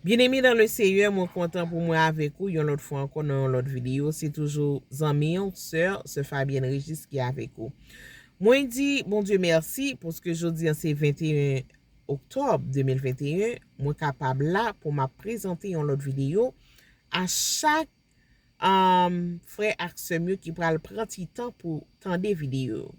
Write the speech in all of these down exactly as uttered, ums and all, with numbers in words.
Bien-aimé dans le Seigneur, mwen kontan pou mwen avèk ou yon lòt fwa ankò nan yon lòt videyo. Se toujou zanmi w, sè, sè Fabienne Régis ki avèk ou. Mwen di Bondye mèsi paske jodi a se venteyen oktòb de mil venteyen, mwen kapab la pou m ap prezante yon lòt videyo. A chak um, frè ak sè m yo ki pral pran ti tan pou tande videyo yo.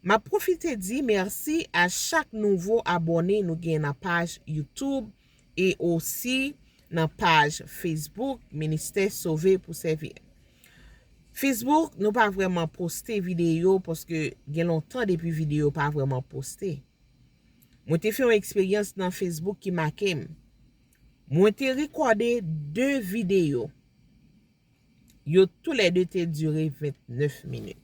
M ap pwofite di mèsi a chak nouvo abòne nou gen nan paj YouTube e osi nan paj Facebook Ministè Sove pou Sèvi. Facebook, nou pa vrèman poste videyo paske gen lontan depi videyo pa vrèman poste. Mwen te fè yon eksperyans nan Facebook ki make m. Mwen te rekòde de videyo. Yo toulède te dire vennèf minit.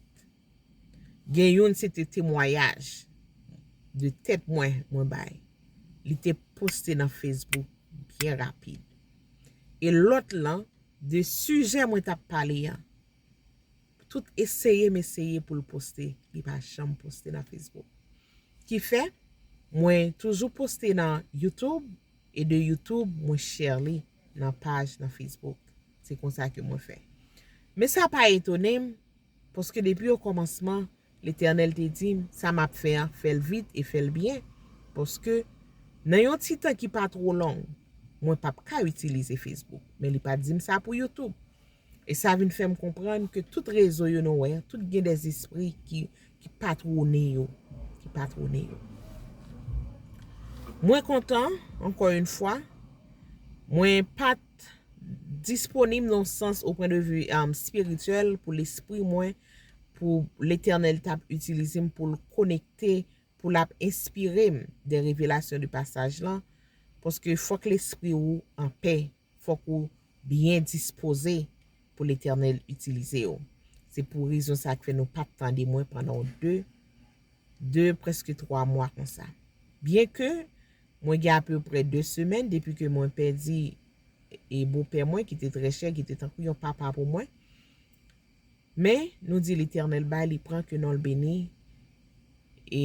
Gen youn se te temwayaj de tèt mwen mwen bay. Li te poste nan Facebook byen rapid. E lòt lan, de sijè mwen t ap pale a, tout eseye m eseye pou l poste, li pa janm poste nan Facebook. Ki fè, mwen toujou poste nan YouTube, e de YouTube, mwen share li nan paj nan Facebook. Se konsa ke mwen fè. Men sa pa etone m, paske depi okòmansman, Letènèl te di m, sa m ap fè a, fè l vit e fè l byen, paske nan yon ti tan ki pa twò long, mwen p ap ka itilize Facebook. Men li pa t di m sa pou YouTube. E sa vin fè m konprann ke tout rezo yo nou wè, tout gen dèzespri ki, ki patwone yo, ki patwone yo. Mwen kontan, ankò yon fwa, mwen pa t disponib nan sans au point de vue um, spirityèl pou lespri mwen, pou Letènèl t ap itilize m pou l konekte, pou l ap enspire m de revelasyon de pasaj lan, paske fòk lespri ou anpè, fòk ou byen dispoze pou Letènèl itilize w. Se pou rezon sa k fè nou pa t tande mwen pandan de, de, prèske twa mwa konsa. Byen ke mwen gen apeprè de semèn depi ke mwen pèdi e bopè mwen ki te trè chè, ki te tankou yon papa pou mwen. Men, nou di Letènèl bay, li pran, ke non l beni. E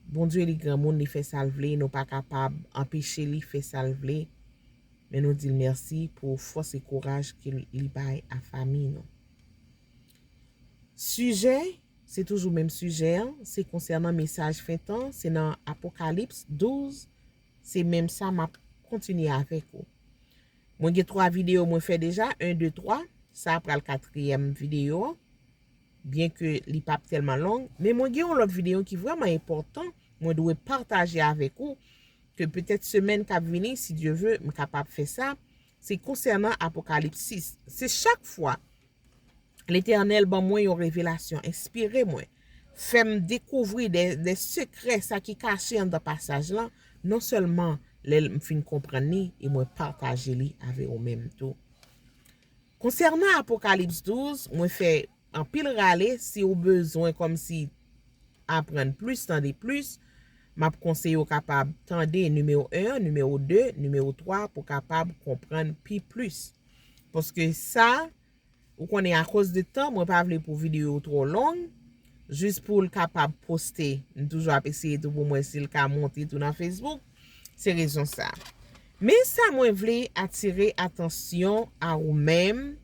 Bondye li granmoun, li fè sa l vle, nou pa kapab anpeche li fè sa l vle. Men nou di l mèsi pou fòs e kouraj ke li bay a fanmi nou. Sijè, se toujou menm sijè an, se konsènan mesaj fen tan, se nan Apokalips douz, se menm sa m ap kontinye avèk ou. Mwen gen twa videyo mwen fè deja, en, de, twa, sa a pral katriyèm videyo an, byen ke li p ap tèlman long, men mwen gen yon lòt videyo ki vrèman enpòtan, mwen dwe pataje avèk ou, ke petèt semèn k ap vini, si Dye ve, m kapab fè sa, se konsènan Apokalips sis. Se chak fwa Letènèl ban mwen yon revelasyon, enspire mwen, fè m dekouvri de, de sekrè, sa ki kache anndan pasaj lan, non sèlman lè m fin konprann li e mwen pataje li avè ou menm tou. Konsènan Apokalips douz, mwen fè anpil rale, si w bezwen kòmsi aprann plis, tande plis, m ap konseye w kapab tande nimewo en an, nimewo de, nimewo twa pou kapab konprann pi plis. Paske sa, ou konnen akoz de tan, mwen pa vle pou videyo yo twò long, jis pou l kapab poste. M toujou ap eseye tou pou m wè si l ka monte tou nan Facebook. Se rezon sa. Men sa mwen vle atire atansyon a ou menm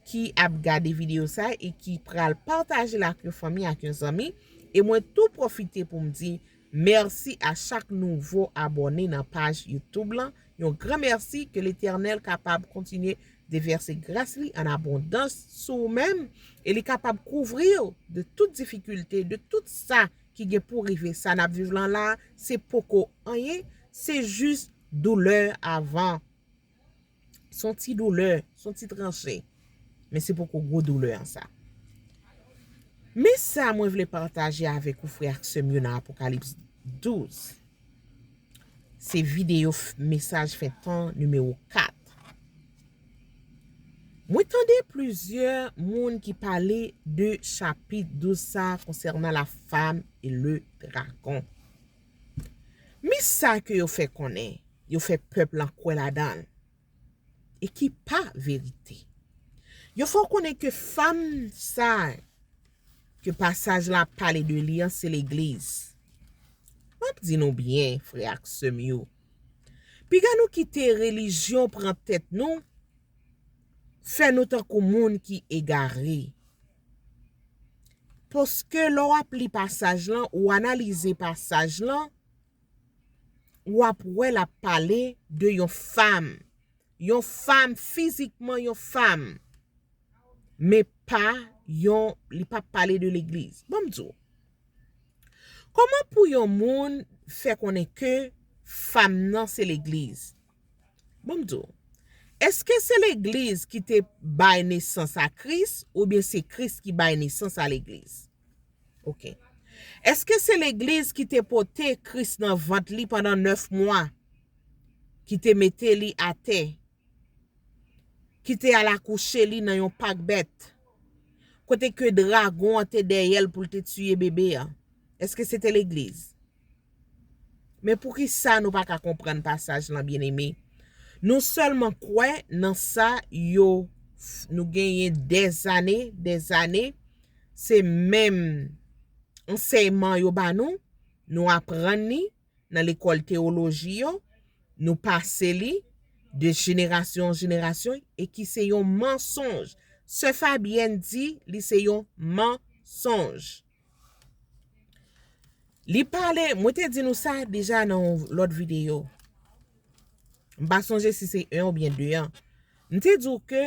ki ap gade videyo sa e ki pral pataje l ak yon fanmi, ak yon zanmi. E mwen tou pwofite pou m di mèsi a chak nouvo abòne nan paj YouTube lan. Yon gran mèsi, ke Letènèl kapab kontinye devèse gras li an abondans sou ou menm e li kapab kouvri w de tout difikilte, de tout sa ki gen pou rive. Sa n ap viv lan la, se poko anyen, se jis doulè avan. Se yon ti doulè, se yon ti tranche. Men se poko gwo doulè an sa. Men sa mwen vle pataje avèk ou, frè ak sè m yo, nan Apokalips douz. Se videyo f-, mesaj fen tan nimewo kat. Mwen tande plizyè moun ki pale de chapit douz sa a konsènan la femme et le dragon. Men sa ke yo fè konnen, yo fè pèp lan kwè ladan l, e ki pa verite. Yo fè w konnen ke fanm sa a ke pasaj la ap pale de li an, se legliz. M ap di nou byen, frè ak sè m yo, Piga nou kite relijyon pran tèt nou, fè nou tankou moun ki egare. Paske lè w ap li pasaj lan, ou analize pasaj lan, w ap wè l ap pale de yon fanm. Yon fanm, fizikman yon fanm. Men pa yon, li p ap pale de legliz. Ban m di w. Kòman pou yon moun fè konnen ke fanm nan se legliz? Ban m di w. Èske se legliz ki te bay nesans a Kris oubyen se Kris ki bay nesans a legliz? Ok. Èske se legliz ki te pote Kris nan vant li pandan nèf mwa, ki te mete li atè, ki te al akouche li nan yon pak bèt, kote ke dragon an te dèyè l pou l te tiye bebe a? Èske se te legliz? Men poukisa nou pa ka konprann pasaj lan, byeneme? Nou sèlman kwè nan sa yo, nou genyen dèzane, dèzane, se menm ansèyman yo ba nou, nou aprann li nan lekòl teyoloji yo, nou pase li de jenerasyon an jenerasyon, e ki se yon mansonj. Sè Fabyèn di li se yon mansonj. Li pale, mwen te di nou sa deja nan yon lòt videyo. M pa sonje si se en oubyen de an. M te di w ke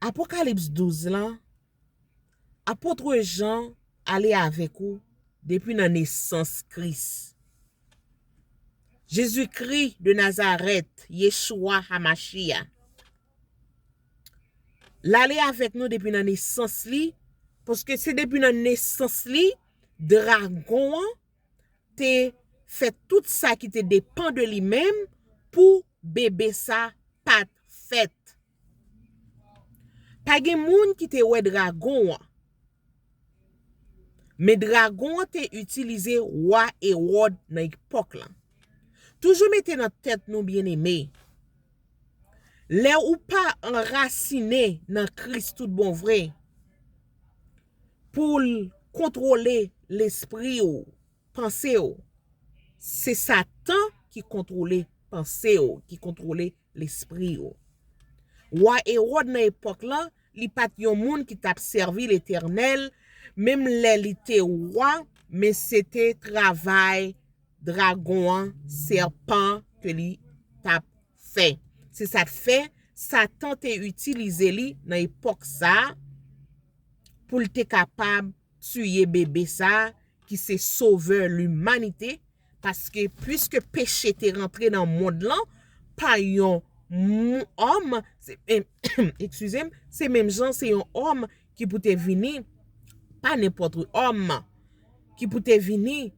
Apokalips douz lan, apot Jan ale avèk ou depi nan nesans Kris. Jezikri de Nazarèt, Yeshua Hamashia. L ale avèk nou depi nan nesans li, paske se depi nan nesans li, dragon an te fè tout sa ki te depann de li menm pou bebe sa pa t fèt. Pa gen moun ki te wè dragon an. Men dragon an te itilize wa Ewòd nan epòk lan. Toujou mete nan tèt nou, byeneme, lè ou pa anrasine nan Kris tout bon vre, pou l kontwole lespri w, panse w, se Satan ki kontwole panse w, ki kontwole lespri w. Wa Ewòd nan epòk lan, li pa t yon moun ki t ap sèvi Letènèl, menm lè li te wa, men se te travay dragon an, sèpan ke li t ap fè. Se sa k fè Satan te itilize li nan epòk sa a pou l te kapab tiye bebe sa a ki se sovè limanite, paske piske peche te rantre nan mond lan pa yon mou-, òm, se, eskize m, se menm jan se yon òm ki pou te vini, pa nenpòt òm, ki pou te vini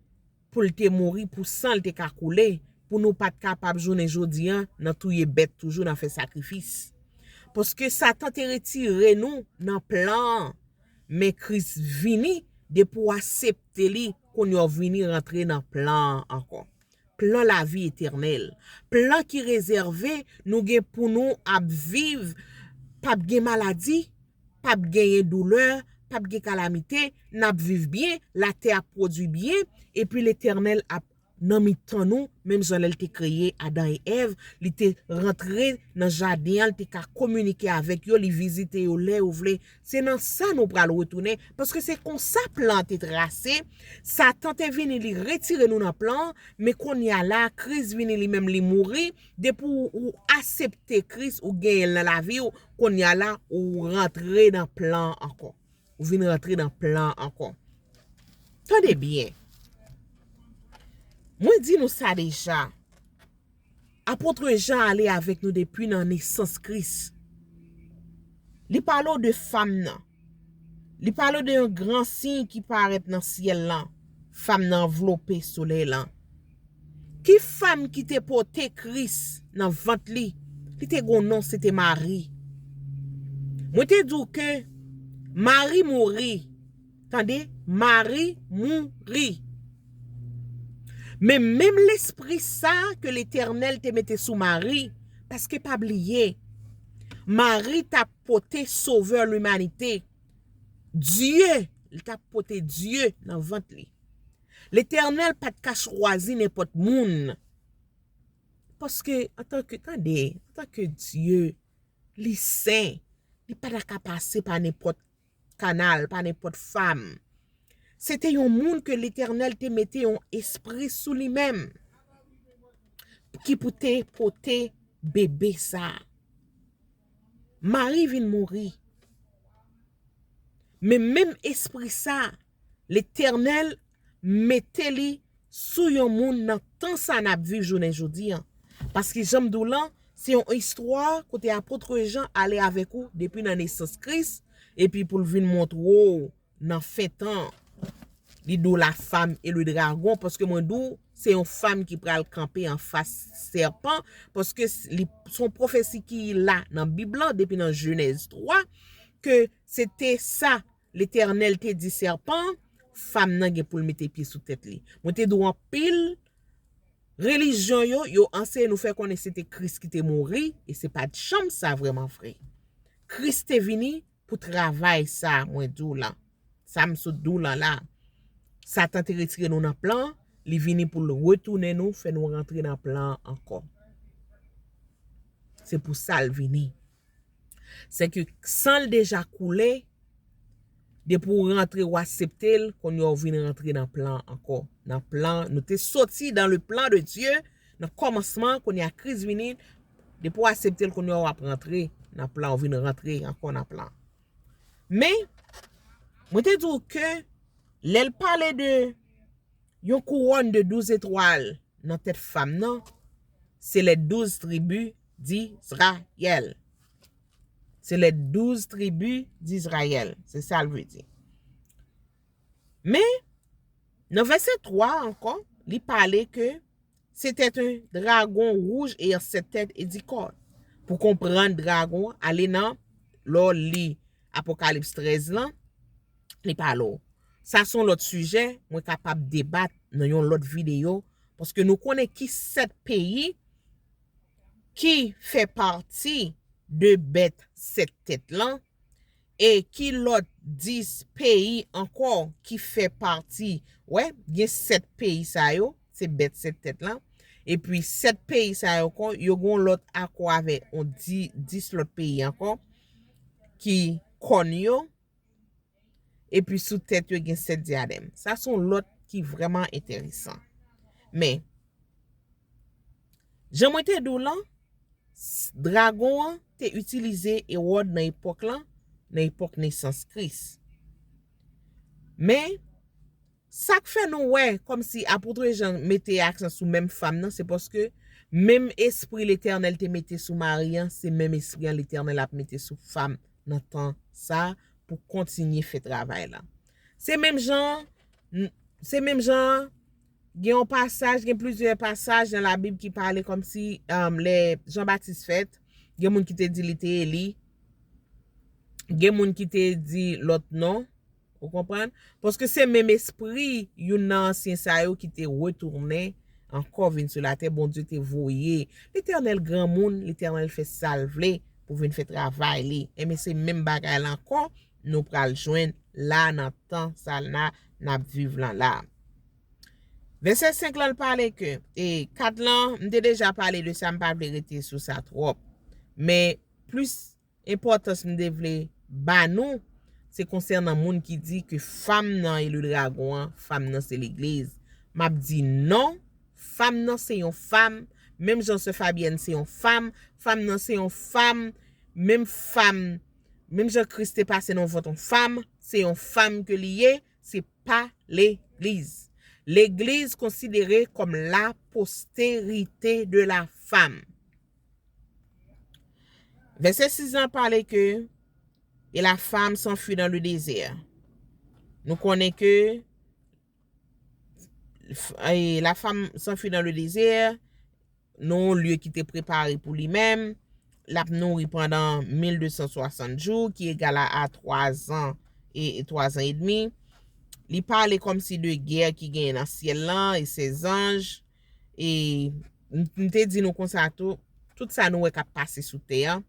pou l te mouri, pou san l te ka koule, pou nou pa t kapab jounen jodi an nan touye bèt toujou, nan fè sakrifis. Paske Satan te retire nou nan plan an, men Kris vini, depi w aksepte li, kounye a w vini rantre nan plan an ankò. Plan lavi etènèl. Plan ki rezève nou gen pou nou ap viv, p ap gen maladi, p ap genyen doulè, p ap gen kalamite, n ap viv byen, latè ap pwodui byen, epi Letènèl ap nan mitan nou, menm jan lè l te kreye Adan e Èv, li te rantre nan jaden an, li te ka kominike avèk yo, li vizite yo lè yo vle. Se nan sa nou pral retounen, paske se konsa plan an te trase. Satan te vini, li retire nou nan plan an, men kounye a la, Kris vini li menm, li mouri. Depi w, ou aksepte Kris, ou genyen l nan lavi w, kounye a la, ou rantre nan plan an ankò. Ou vin rantre nan plan an ankò. Tande byen. Mwen di nou sa deja. Apot Jan ale avèk nou depi nan nesans Kris. Li pale w de fanm nan. Li pale w de yon gran siy ki parèt nan syèl lan. Fanm nan anvlope solèy lan. Ki fanm ki te pote Kris nan vant li? Li te gon non, se te Mari. Mwen te di w ke Mari mouri. Tande, Mari mouri. Men menm lespri sa ke Letènèl te mete sou Mari, paske pa bliye, Mari t ap pote Sovè limanite, Dye, li t ap pote Dye nan vant li. Letènèl pa t ka chwazi nenpòt moun. Paske, antanke, tande, antanke Dye, li sen, li pa ta ka pase pa nenpòt kanal, pa nenpòt fanm. Se te yon moun ke Letènèl te mete yon espri sou li menm, ki pou te pote bebe sa. Mari vin mouri. Men menm espri sa, Letènèl mete li sou yon moun nan tan sa n ap viv jounen jodi an. Paske jan m di w lan, se yon istwa kote apot Jan ale avèk ou depi nan nesans Kris, epi pou l vin montre w nan fen tan, li di w la femme et le dragon, paske mwen di w, se yon fanm ki pral kanpe anfas sèpan, paske s- li, se yon pwofesi ki la nan Bib lan, depi nan Jenèz twa, ke se te sa Letènèl te di sèpan, fanm nan gen pou l mete pye sou tèt li. Mwen te di w anpil relijyon yo, yo anseye nou fè konnen se te Kris ki te mouri, e se pa t janm sa vrèman vre. Kris te vini pou travay sa, mwen di w lan. Sa m sot di w lan la. Satan te retire nou nan plan, li vini pou l retounen nou, fè nou rantre nan plan an ankò. Se pou sa l vini. Se ke san l deja koule, depi w rantre, w aksepte l, kounye a w vin rantre nan plan ankò. Nan plan, nou te soti dans le plan de Dieu, nan kòmansman, kounye a Kris vini, depi w aksepte l, kounye a w ap rantre nan plan, w vin rantre ankò nan plan. Men, mwen te di w ke lè l pale de yon kouwòn de douz etwal nan tèt fanm nan, se les douze tribus d'Israël. Se les douze tribus d'Israël. Se sa l vle di. Men, nan vèsè twa ankò, li pale ke c'était un dragon rouge ayant sept têtes et dix cornes. Pou konprann dragon an, ale nan, lè w li Apokalips trèz lan, li pale w. Sa se yon lòt sijè, mwen kapab debat nan yon lòt videyo, paske nou konnen ki sèt peyi ki fè pati de bèt sèt tèt lan, e ki lòt dis peyi ankò ki fè pati, wè, gen sèt peyi sa yo, se bèt sèt tèt lan, epi sèt peyi sa yo ankò, yo gen yon lòt akò avè yon di, dis lòt peyi ankò, ki kòn yo, epi sou tèt yo gen sèt dyadèm. Sa se yon lòt ki vrèman enteresan. Men, jan mwen te di w lan, s- dragon an te itilize Ewòd nan epòk lan, nan epòk nesans Kris. Men, sa k fè nou wè kòmsi apot Jan mete aksan sou menm fanm nan, se paske menm espri Letènèl te mete sou Mari an, se menm espri an Letènèl ap mete sou fanm nan tan sa pou kontinye fè travay la. Se menm jan, n- se menm jan, gen yon pasaj, gen plizyè pasaj nan Labib ki pale kòmsi, um, lè Jan Batis fèt, gen moun ki te di li te Eli, gen moun ki te di lòt non, ou konprann? Paske se menm espri youn nan ansyen sa yo ki te retounen ankò vin sou latè, Bondye te voye. Letènèl granmoun, Letènèl fè sa l vle pou vin fè travay li. Enben se menm bagay la ankò, nou pral jwenn la nan tan sa la n ap viv lan la. Vèsè senk lan l pale ke, e kat lan, m te deja pale de sa, m pa vle rete sou sa twòp. Men plis enpòtans m te vle ba nou, se konsènan moun ki di ke fanm nan e le dragon an, fanm nan se legliz. M ap di non, fanm nan se yon fanm, menm jan sè Fabyèn se yon fanm, fanm nan se yon fanm, menm fanm, menm jan Kris te pase nan vant yon fanm, se yon fanm ke li ye, se pa legliz. Legliz konsidere kòm la postérité de la femme. Vèsè sis lan pale ke, et la femme s'enfuit dans le désert. Nou konnen ke f- e la femme s'enfuit dans le désert, nan yon lye ki te prepare pou li menm, l ap nouri pandan mil de san swasant jou, ki egal a, a twa zan e, e twa zan edmi. Li pale kòmsi de gè ki genyen nan syèl lan e sèzanj. E m, m te di nou konsa tou, tout sa nou wè k ap pase sou tè an,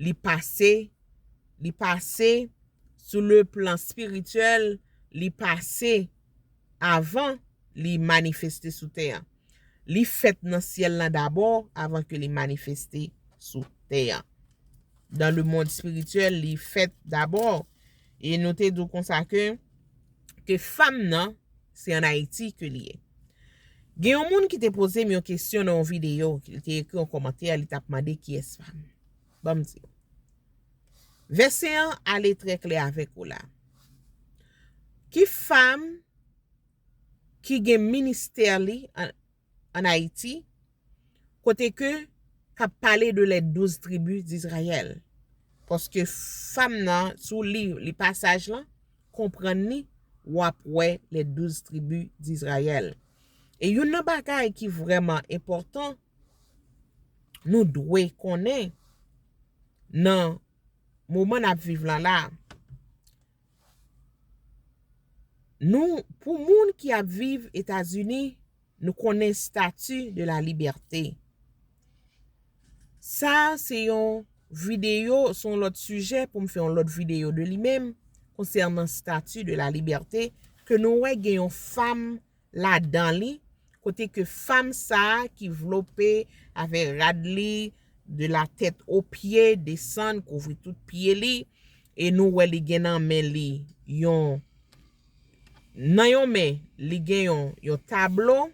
li pase, li pase sou le plan spirityèl, li pase avan li manifeste sou tè a. Li fèt nan syèl la dabò avan ke li manifeste sou tè a. Dans le monde spirituel, li fèt dabò. E nou te di w konsa ke, ke fanm nan, se ann Ayiti ke li ye. Gen yon moun ki te poze m yon kesyon nan yon videyo, li te ekri yon kòmantè, li t ap mande kiyès fanm. Ban m di w. Vèsè an ale trè klè avèk ou la. Ki fanm ki gen ministè li an, an Ayiti, kote ke k ap pale de les douze tribus d'Israël. Paske fanm nan, si w li, li pasaj lan, konprann li, w ap wè les douze tribus d'Israël. E youn nan bagay ki vrèman enpòtan, nou dwe konnen nan moman n ap viv lan la, nou, pou moun ki ap viv Etazini, nou konnen Statue de la Liberté. Sa, se yon videyo, se yon lòt sijè pou m fè yon lòt videyo de li menm, konsènan Statue de la Liberté, ke nou wè gen yon fanm ladan li, kote ke fanm sa a ki vlope avèk rad li, de la tèt o pye, desann, kouvri tout pye li, e nou wè li gen nan men li yon, nan yon men, li gen yon, yon tablo,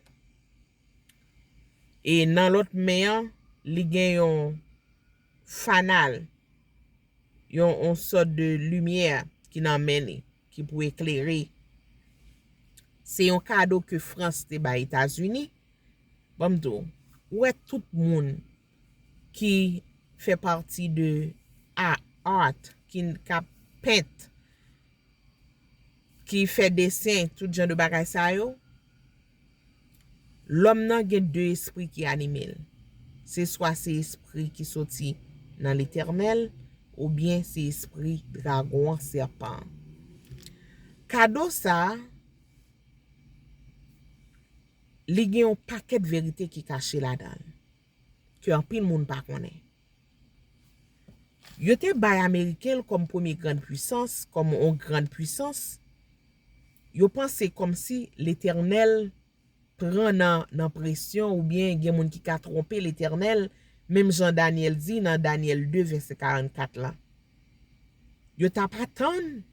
e nan lòt men an, li gen yon fanal, yon, yon sòt de limyè ki nan men li, ki pou eklere. Se yon kado ke Frans te bay Etazini. Ban m di w, ou wè tout moun ki fè pati de a-, art, ki n-, k ap pent, ki fè desen, tout jan de bagay sa yo, lòm nan gen de espri ki anime l. Se swa se espri ki soti nan Letènèl, oubyen se espri dragon an, sèpan an. Kado sa a, li gen yon pakèt verite ki kache ladan l, ke anpil moun pa konnen. Yo te bay Ameriken l kòm premye grann pwisans, kòm yon grann pwisans. Yo panse kòmsi Letènèl pran nan, nan presyon oubyen gen moun ki ka twonpe Letènèl, menm jan Danyèl di nan Danyèl de vèsè karannkat la. Yo t ap atann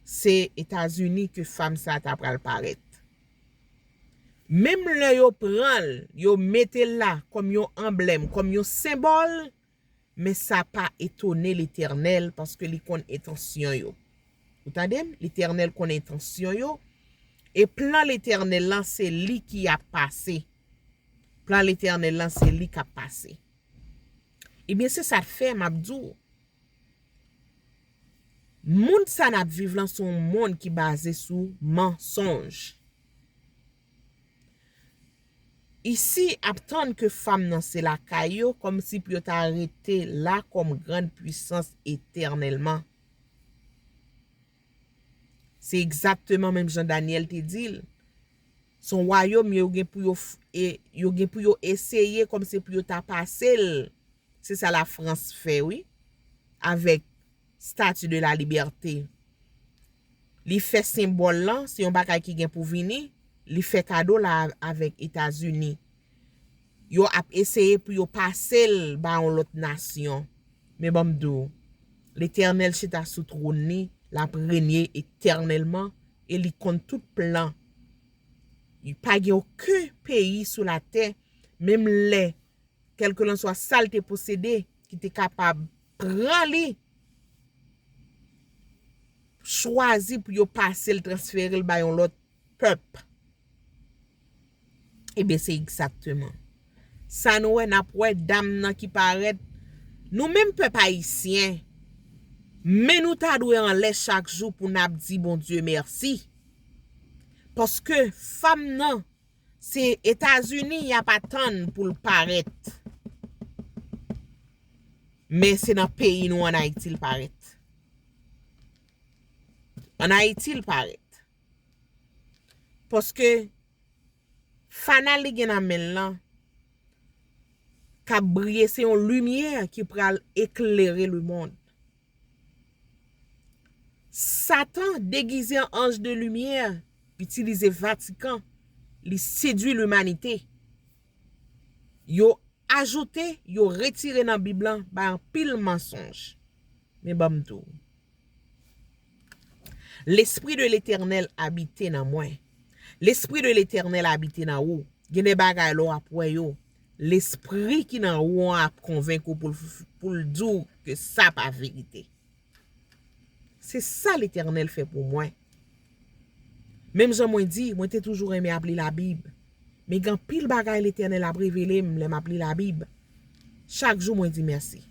se Etazini ke fanm sa ta pral parèt. Menm lè yo pran l, yo mete l la kòm yon anblèm, kòm yon senbòl, men sa pa etone Letènèl paske li konn entansyon yo. Ou tande m? Letènèl konn entansyon yo. E plan Letènèl lan, se li ki ap pase. Plan Letènèl lan, se li k ap pase. Ebyen, se sa k fè m ap di w, mond sa n ap viv lan se yon mond ki baze sou mansonj. Isi ap tann ke fanm nan se lakay yo, kòmsi pou yo ta rete la kòm grann pwisans etènèlman. Se egzakteman menm jan Danyèl te di l. Se yon wayòm yo gen pou yo f-, e, yo gen pou yo eseye kòmsi pou yo ta pase l. Se sa Lafrans fè, wi, avèk Statue de la Liberté. Li fè senbòl lan, se yon bagay ki gen pou vini, li fè kado la avèk Etazini. Yo ap eseye pou yo pase l ba yon lòt nasyon. Men ban m di w, Letènèl chita sou twòn li, l ap renye etènèlman, e li konn tout plan. Pa gen okenn peyi sou latè, menm lè kèlkelanswa sa l te posede, ki te kapab pran li, chwazi pou yo pase l, transfere l ba yon lòt pèp. Ebyen, se egzakteman sa nou wè, n ap wè dam nan ki parèt. Nou menm pèp ayisyen, men nou ta dwe anlè chak jou pou n ap di Bondye mèsi. Paske fanm nan, se Etazini y ap atann pou l parèt. Men se nan peyi nou, ann Ayiti, l parèt. Ann Ayiti, l parèt. Paske fanal li gen nan men l lan k ap briye, se yon limyè ki pral eklere lemonn. Satan degize an anj de limyè, itilize Vatikan li sedui limanite. Yo ajoute, yo retire nan Bib lan, bay anpil mansonj. Men ban m di w. Lespri de Letènèl abite nan mwen. Lespri de Letènèl abite nan ou. Gen de bagay lè w ap wè yo, lespri ki nan ou an ap konvenk ou pou l, pou l di w ke sa pa verite. Se sa Letènèl fè pou mwen. Menm jan mwen di, mwen te toujou renmen ap li Labib. Men gen anpil bagay Letènèl ap revele m lè m ap li Labib. Chak jou mwen di mèsi.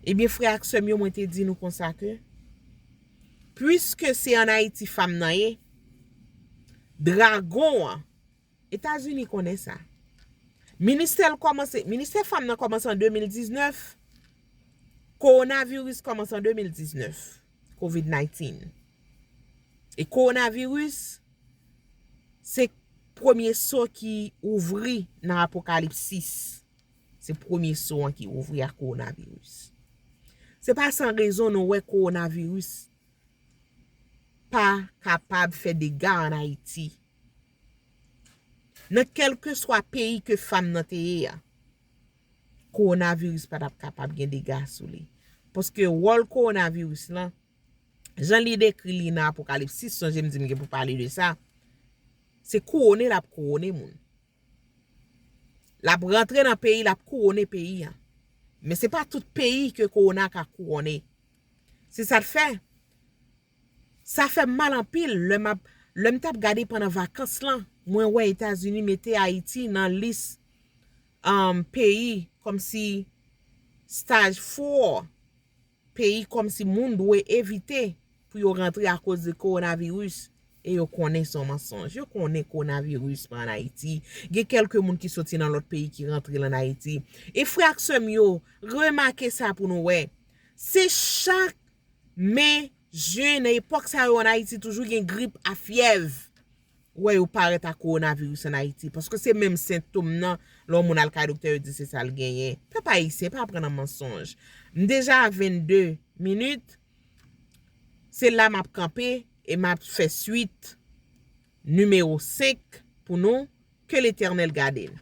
Ebyen, frè ak sè m yo, mwen te di nou konsa ke, piske se ann Ayiti fanm nan ye, dragon an, Etazini konnen sa. Ministè l kòmanse, ministè fanm nan kòmanse an de mil diznèf, kowonaviris kòmanse an de mil diznèf, covid nineteen. E kowonaviris, se premye so ki ouvri nan Apokalipsis. Se premye so an ki ouvri ak kowonaviris. Se pa san rezon nou wè kowonaviris pa kapab fè dega ann Ayiti. Nan kèlkeswa peyi ke fanm nan te ye a, kowonaviris pa t ap kapab gen dega sou li. Paske wòl kowonaviris lan, jan li dekri li nan Apokalipsis, sonje m di m gen pou pale de sa, se kouwone l ap kouwone moun. L ap rantre nan peyi, l ap kouwone peyi a. Men se pa tout peyi ke kowona ka kouwone. Se sa k fè, sa fè m mal anpil lè m ap, lè m t ap gade pandan vakans lan, mwen wè Etazini mete Ayiti nan lis, um, peyi kòmsi stage four, peyi kòmsi moun dwe evite pou yo rantre akoz de kowonaviris. E yo konnen se yon mansonj. Yo konnen kowonaviris pa ann Ayiti. Gen kèlke moun ki soti nan lòt peyi ki rantre l ann Ayiti. E frè ak sè m yo, remake sa pou nou wè. Se chak me, jen, nan epòk sa yo ann Ayiti, toujou gen grip a fyèv. Ou wè yo parèt ak kowonaviris ann Ayiti. Paske se menm sentòm nan, lè yon moun al kay doktè, yo di se sa l genyen. Pèp ayisyen, pa pran nan mansonj. M deja a vennde minit. Se la m ap kanpe e m ap fè swit nimewo senk pou nou, ke Letènèl gade n.